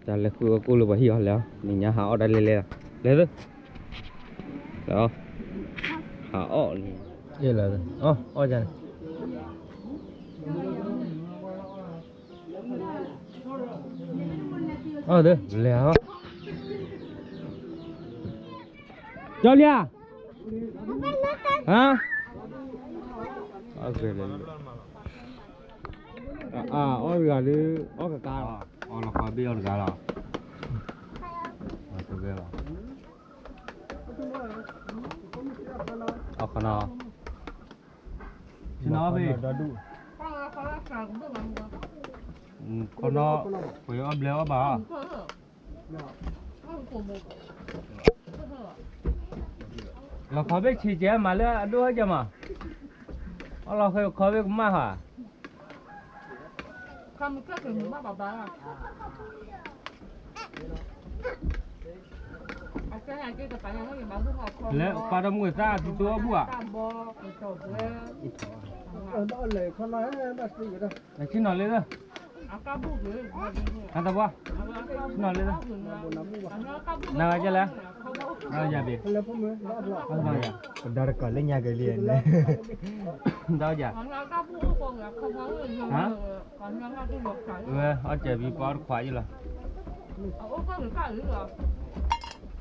တၢ်လဲၤဃုအီၣ်ကိၣ်လၢပှၤဟံၣ်အီၤလဲၤအီၤ နံၤညါဟးအီၣ်တၢ်လဲၤလဲၤလီၤ လဲၤသၢ ဟးအီၣ်န့ၣ် အ့ၣ်လၢ အီၣ်န့ၣ် အီၣ်သၢ လဲၤအီၣ် ကၠီလံဧါ ဟါ အီၣ်တဂၤဒီး အီၣ်ကကါလီၤ အီၣ်လီၤခီဘ့ၣ်အီၣ်တဂၤလီၤ အီၣ်ခီနီ ဆ့ၣ်နီၤအီၣ်ဘ့ၣ် ခီနီ ပှ့ၤအီၣ်ဘျဲအီၣ်ဘၣ်အီၣ် လီၤခီဘ့ၣ်ဆံးကဲမးလၢအဒိၣ်ဟဲကဲမး အီၣ်လီၤဃဲခီဘ့ၣ်ကမၣ်ဟါ လၢပှၤတမုၢ်သၣ်အသံသိအီၣ်ဘူၣ်ဧါ ဆ့ၣ်နီၤလၢ ဟါသဘှါ ဆ့ၣ်နီၤလၢ နဂၤကဲလဲၣ် နဂၤယဘ့ၣ် ပဒါတကးလၢညါက့ၤလံန့ၣ် ဒီးယၤ ဟါ ဝဲအီၣ်စဲးဘံပှၤတခွးယလီၤ ယ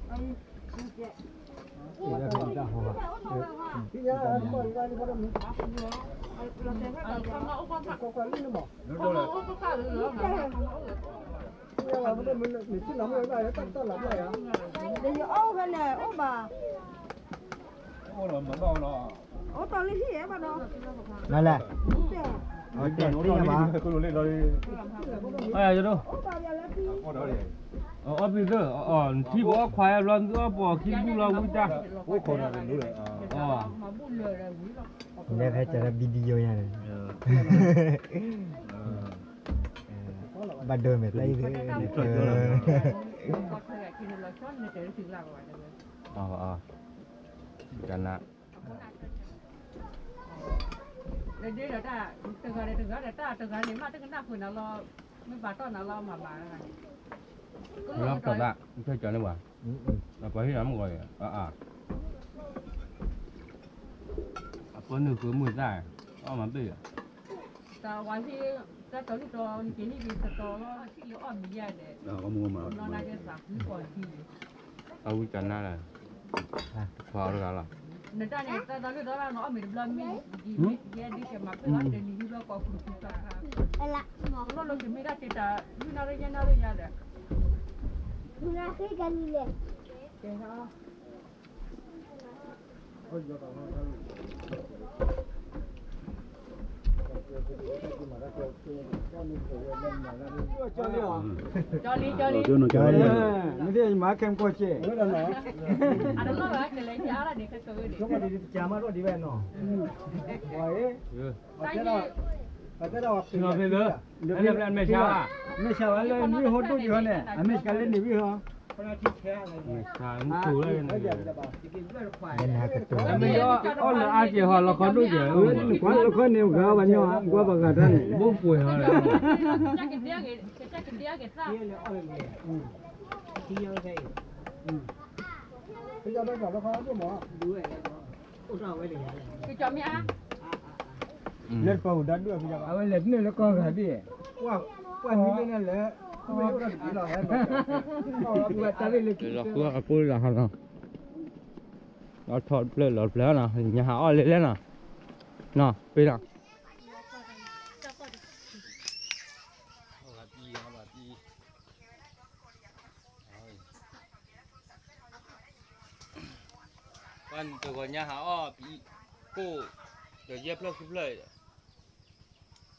အီၣ်ဖဲန့ၣ်အိၣ်ဘၣ် အိၣ်တ့ၢ်လံဟံၣ်ဘၣ်နီၤ နလဲၣ် အိၣ်တ့ၢ်လံဘၣ် အီၣ်ဖံသၢ နထံၣ်ပအီၣ်ခွါယါဘျီ နအီၣ်ပအီၣ်ခံဘူၣ်လီၤဝံတၢ် အိၣ်ခိးဒီးတဒိၣ်လဲၣ် လဲၤဖဲကလၢ video ယါန့ၣ် ဘၣ်ဒိမဲာ်တၢ်အံၤသ့ၣ် ကနၣ် လၢဒ်ဒီးတၢ် တဂၤဒီးတဂၤဒီးတၢ်တဂၤန့ၣ် မ့ၢ်တကနၣ်ဃုာ်နၤလီၤ မ့ၢ်ဘၣ်တီၢ်နၤလီၤမၤဘၣ် လီၤပတီၢ်သး နထွဲကၠီၤန့ၢ်ဘၣ် ပှၤဟ့ၣ်နၤမ့ၢ်ဂီၤအံၤ အါ အပၢနုာ်ဃုာ်မုာ်သၣ် အီၣ်မၤဘ့ၣ် တၢ်ဝါဟ့ၣ် တၢ်တီၤလံတီၤ နက့ၤဟ့ၣ်က့ၤတတီၤလီၤ ထံၣ်လၢအီၣ်မံၤယါဒီး နီၢ်နါက့ၤသးဃုကီၢ်ထံ အဝံတၢ်နါလၢ ခွါအီၤတဂၤလီၤ နတၢ်န့ၣ် တၢ်တီၤလံတီၤလၢနအီၣ်မ့ၤတဘျီမ့ၢ် ဒ်မ့ၢ်ယဲဒ်ကဲမၤပ့ၢ်လီၤ တနံၤဟံၣ်ဘျီကီၢ်ခူတခူတခါ လီၢ်လီၤကမ့ၢ်တၢ်တ့တၢ် လွံၢ်နၣ်ရံၣ်ညါနၣ်ရံၣ်ညါဒီး ကၠီလံ ကၠီလံ မ့ၢ်သ့ၣ်ယမၤခဲမုၢ်ကီၢ်စဲၣ် အတလီၢ်ဘၣ်ကလဲၤကါရၣ်န့ၣ် ကကဝဲန့ၣ် ကၢမးဒီးဒ်ဝဲနီၤ ဝဲ တၢ်ယံၤ ဖဲလၢ မဲာ်ဆါဘၣ် မဲာ်ဆါလၢနွံဟိဒိၣ်ဒံးဟီန့ၣ် အမဲာ်ဆါလၢနံၣ်ဝံၣ်ဟီ မဲာ်ဆါမ့ၢ်တိၤလၢ မ့ၢ်အီၣ်လၢအါက့ၤဟီ လီခီဒိၣ်ကဲၤ ကွၢ်လီခီန့ၣ် ဂၤဘၣ်ညီ ကွၢ်ပှၤဂၤတၢ်န့ၣ် ဘိၣ်ပှဲၤဟီ ကၠီမ့ၢ်အါ လၢပှၤအိၣ်ဒၣ်ဒိၣ် အဝဲလဲၤနုာ်လၢကီၢ်ဂၤဒ် ပှၤတၢ်လၢလၢ လီၤဃုအကိၣ်လီၤဟီနီၤ လီၤထီၣ်တဖျၢၣ်လီၤတဖျၢၣ်နီၤ ညါဟးအီၣ်လဲၣ်လဲၣ်နီၤ နီၤ ပ့ၤနီၤ ပှၤတဂီၤညါဟးအီၣ် ကိၣ် ဒီးယဲၢ်ဖျၢၣ်ဃုဖျၢၣ် လၢဒၢး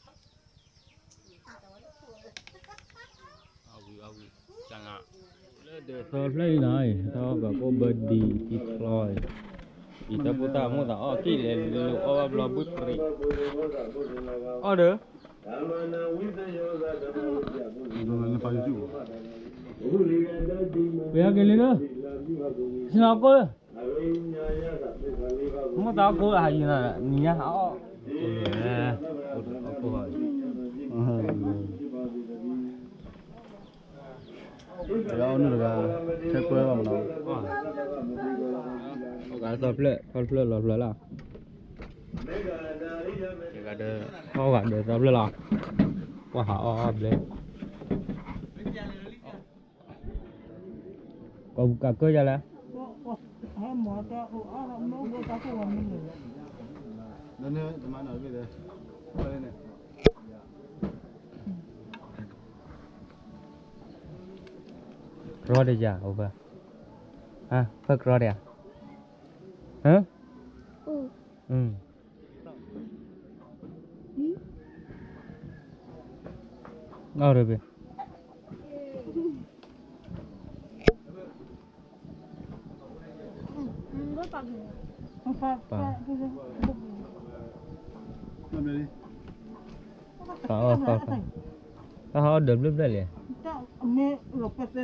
သီဖျၢၣ်အံၤနီၤ တၢ်အီၣ်ဘၣ်ကိၣ်ဘၢဒံး အံၤချီ အံၤတၢ်ဘူၣ်တၢ်မိၢ်သးအီၣ်ကံၣ်လဲၤလိာ်အီၣ်ဘၣ်ဘျီဘုၣ်တရံး အီၣ်ဒီး ပှ့ၤအီၣ်က့ၤလံလၢ ဆ့ၣ်နီၤကိၣ်လၢ မိၢ်သးအီၣ်ကိၣ်အဟးယံၤနီၤ နံၤညါဟးအီၣ် ကိၣ် အီၣ်ကိၣ်ဘၣ် အီၣ်ကိၣ်ဘၣ် ယအီနုၢ်တဂၤ ထဲကွဲဘၣ်မနီၤ, အဂၤသီဖျၢၣ် ထီတဖျၢၣ်လီၤဖျၢၣ်လီၤ, အဂၤဒီးသီဖျၢၣ်လီၤ, ပှၤဟးအီအီဘျဲ, ကိးပူၤကးကၢယၤလဲၣ်, ကြီတယၤအိၣ်ဖဲ, ဖဲကြီတယၤ, ဟ, အီၣ်တဘ့ၣ် ပာ်အီၣ်သီ, တၢ်ဟးအီၣ်ဒၢးဘျၢဘျၢ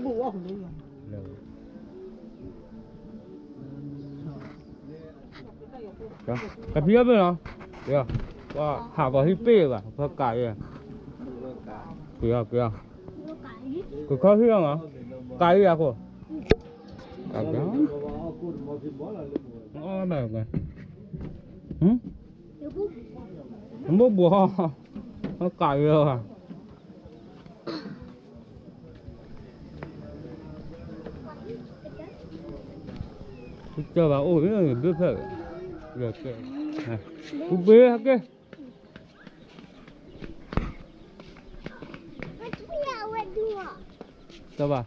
လံ, ကဖံးအီၣ်ဘ့ၣ်နီၤ, ပှၤဟးပှၤဟံၣ်ပ့ၣ်ဘၣ် ပကးအံၤ, က့ၤအီၤ က့ၤအီၤ, ကခီဟံၣ်အီၤမး, ကးအံၤအခိၣ်, ကးက့ၤ အီၣ်ဘၣ်, ဘိၣ်ဘိၣ်, ကးအံၤ, ကၢဘၣ်အိၣ်, ဘျုးဖျၢၣ်, ပူၤပ့ၤဟဲက့ၤ, ကၢဘၣ်